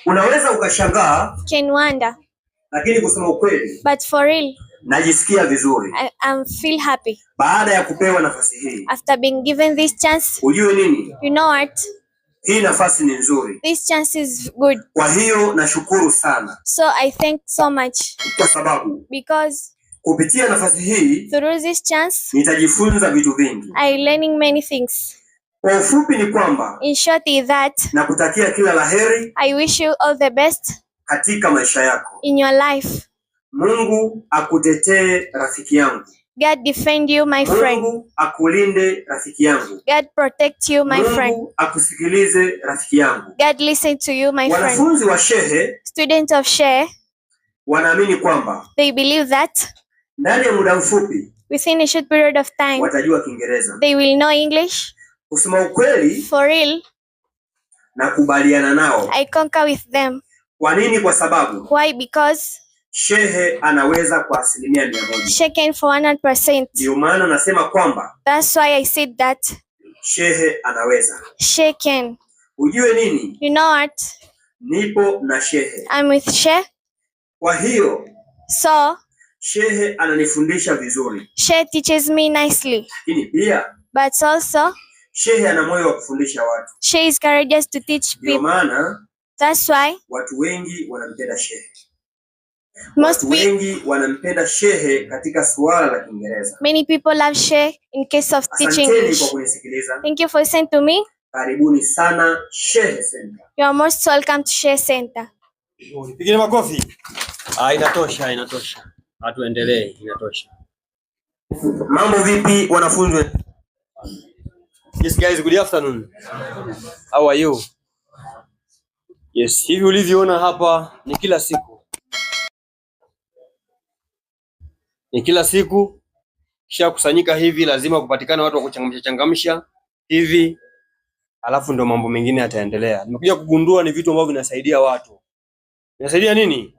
Unaweza ukashangaa, Can wonder, lakini kusema ukweli, but for real, najisikia vizuri I feel happy baada ya kupewa nafasi hii. After being given this chance. Ujue nini? You know what? Hii nafasi ni nzuri. This chance is good. Kwa hiyo nashukuru sana So I thank so much kwa sababu because kupitia nafasi hii through this chance, nitajifunza vitu vingi. I learning many things. Kwa ufupi ni kwamba In short, is that nakutakia kila la heri I wish you all the best katika maisha yako. In your life. Mungu akutetee rafiki yangu. God defend you, my friend. Mungu akulinde rafiki yangu. God protect you, my friend. Mungu akusikilize rafiki yangu. God listen to you, my friend. Wanafunzi wa Shehe Students of Shehe, wanaamini kwamba they believe that ndani ya muda mfupi within a short period of time, watajua Kiingereza. They will know English. Kusema ukweli, For real, nakubaliana nao. I concur with them. Kwa nini? Kwa sababu Why? Because Shehe anaweza kwa 100%. Shehe can for 100%. Ndio maana nasema kwamba That's why I said that Shehe anaweza. Shehe can. Ujue nini? You know what? Nipo na Shehe. I'm with Shehe. Kwa hiyo So Shehe ananifundisha vizuri, Shehe teaches me nicely. Lakini pia But also, Shehe ana moyo wa kufundisha watu. Shehe is courageous to teach Ndio people. maana That's why watu wengi wanampenda Shehe. Most Watu people, wengi wanampenda Shehe katika suala la Kiingereza. Many people love Shehe in case of teaching Asanteni kwa English. kunisikiliza. Thank you for listening to me. Karibuni sana Shehe Center. You are most welcome to Shehe Center. Pigeni makofi. Ah, inatosha, inatosha. Hatuendelee, inatosha. Mambo vipi wanafunzi? Yes guys, good afternoon. How are you? Yes, hivi ulivyoona hapa ni kila siku. Ni kila siku kisha kusanyika hivi, lazima kupatikana watu wa kuchangamsha changamsha hivi, alafu ndo mambo mengine yataendelea. Nimekuja kugundua ni vitu ambavyo vinasaidia watu. Vinasaidia nini?